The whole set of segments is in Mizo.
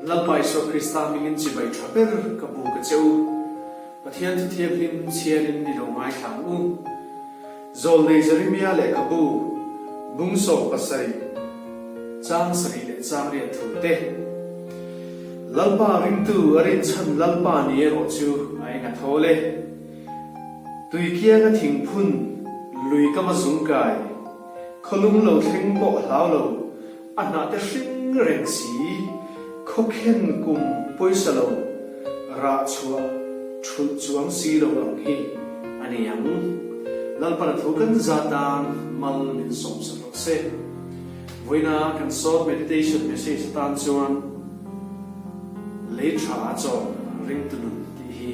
Lalpa Isua Krista hmingin chibai tha ber ka buk a che u. Pathian thu thianghlim chhiarin ni lo ngaithla ang u. Zawlnei Jeremia lehkhabu, bung 70, chang sarih leh chang riat thu te. Lalpa ringtu a rinchhan Lalpa ni erawh chu a eng a thawl e. Tui kianga thingphun, lui kama zungkai, khawlum lo thleng pawh hlau lo, A hnah te hring reng si, khawkhen kum pawisa lo, rah chhuah thulh chuang si lo ang hi a ni ang. Lalpana thu kan za tan mal min sawmsak rawh se. Vawiina kan short meditation message atan chuan Lei tha a chawm ringtu nun tih hi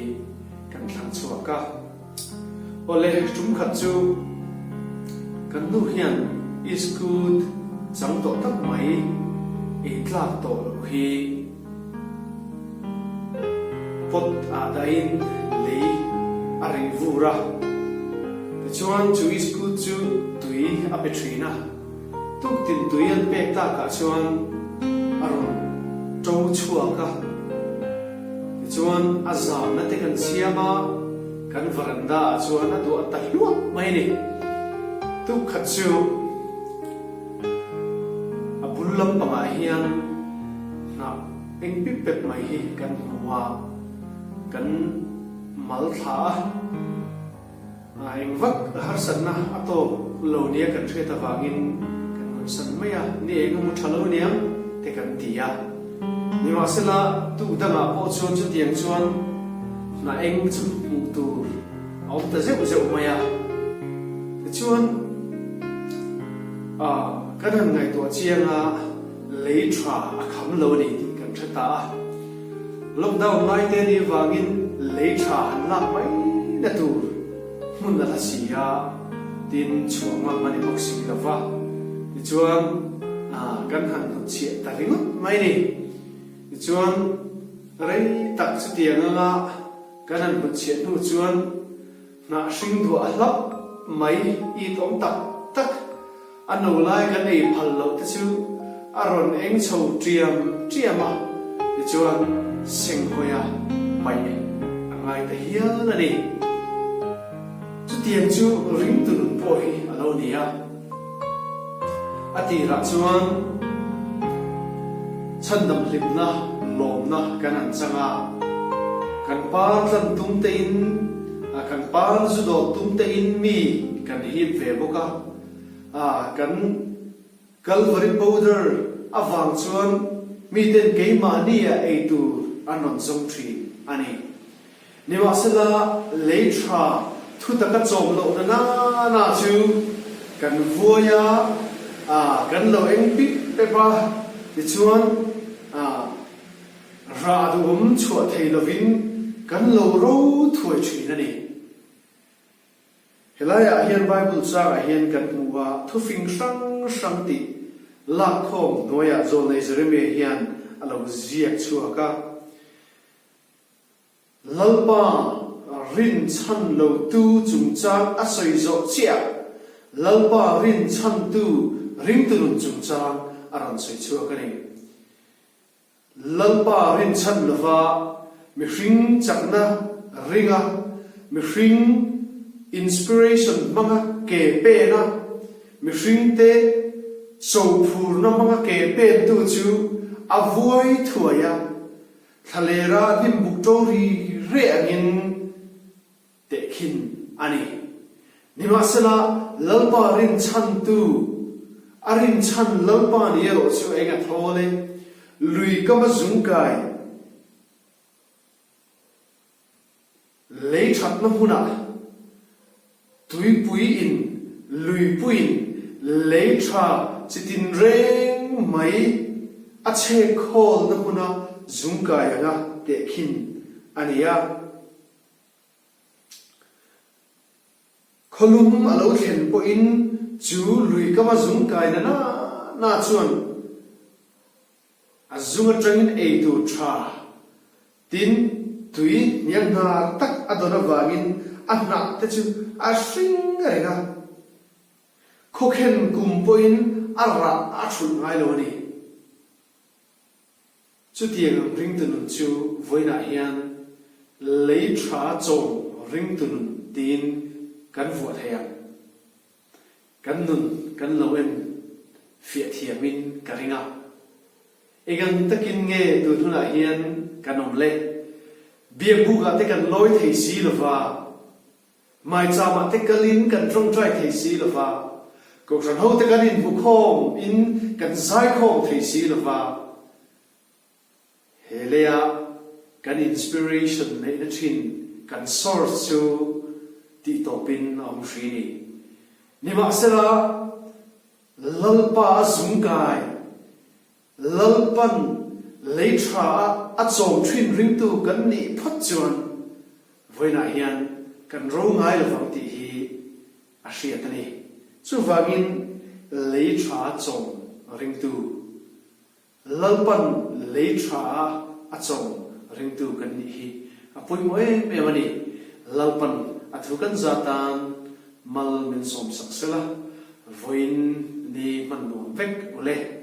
kan thlang chhuak a. Awle, tum khat chu kan nu hian iskut chang tawh tak mai ei tlak tawh loh hi pot ah dahin lei a rih vur a. Tichuan chu iskut chu tui a pe thin a. Tuktin tui an pek takah chuan a rawn to chhuak a, tichuan a zamna te kan siam a, kan varanda ah chuan a duah ta hluah mai a ni. Tukkhat chu a bul lampangah hian hnah eng pip pep mai hi kan hmu a, kan mal thla a. A eng vak harsatna a tawk lo nia kan hriat avangin kan hawnsan mai a, ni eng a hmu tha lo niang te kan ti a. Nimahsela, tuk dangah pawh chuan chutiang chuan hna eng chu hmuh tur a awm ta zeuh zeuh mai a. Tichuan, kan han ngaihtuah chiang a, lei tha a kham lo a ni tih kan hre ta a. Lockdown lai te nih vangin lei tha han lak mai na tur hmun a hla si a, tin chhuah ngam a ni bawk si lo va. Tichuan kan han hnutchhiah ta ringawt mai ni. Tichuan rei tak chutiang anga kan han hnutchhiah hnu chuan hnah hring duah hlauh mai it awm tak tak A no lai kan ei phal loh te chu a rawn eng chho ṭiam ṭiam a, tichuan Senghawi-a paih a ngai ta hial a ni. Chutiang chu ringtu nun pawh hi a lo ni a. A tirah chuan chhandam hlimna, lawmna kan han chang a, kan par tlan tum tein, kan par zu dawt tum tein mi kan hip ve bawk a. A, kan Calvary powder avang chuan miten keimahnia ei tur an rawn zawng thin a ni. Nimahsela, lei tha thutaka chawm lohna nana chu kan vuai a, a, kan lo eng pip pep a, tichuan, a, rah duhawm chhuah thei lovin kan lo ro thuai thin a ni. Helaiah hian Bible changah hian kan hmu a, thufing hrang hrang tih lakkhawm hnuaiah Zawlnei Jeremiah hian a lo ziak chhuak a. Lalpa rinchhan lotu chungchang a sawi zawh chiah, Lalpa rinchhantu ringtu nun chungchang a rawn sawi chhuak a ni. Lalpa rinchhan lova mihring chakna ringa, mihring inspiration hmanga ke pen a, mihringte chophurna hmanga ke pentu chu a vuai thuai a, thlalera hnimbuk to ri reh angin Tehkhin a ni. Nimahsela, Lalpa rinchhantu, a rinchhan Lalpa ni erawh chu eng a thawl e, lui kama zungkai lei thatna hmunah tuipuiin luipuiin lei tha chitin reng mai a chhek khawlna hmuna zungkai anga tehkhin a ni a. Khawlum a lo thlen pawhin chu lui kama zung kai na na na chuan a zung atangin ei tur tha tin tui hniang hnar tak a dawn avangin a hnah te chu a hring reng a, khawkhen kum pawhin a rah a thulh ngai lo a ni. Chutiang ang ringtu nun chu vawiinah hian lei tha chawm ringtu nun tiin kan vuah thei ang. Kan nun kan lo en fiah thiamin ka ring a. Engang takin nge tun hunah hian kan awm le? Biakbukah te kan lawi thei si lova, Maicham-ah te kalin kan tawngtai thei si lova, Kohhran hote kan inhmukhawm in kan zaikhawm thei si lova, he leia kan inspiration neihna thin kan source chu tih tawpin a awm hri ni. Nimahsela, Lalpa a zungkai Lalpan lei tha a a chawm thin ringtu kan nih phawt chuan vawiinah hian kan ro ngai lovang tih hi a hriat a ni. Chuvangin lei tha a chawm ringtu, Lalpan lei tha a a chawm ringtu kan nih hi a pawimawh em em a ni. Lalpan a thu kan za tan mal min sawmsak sela, vawiin ni hman nuam vek u le.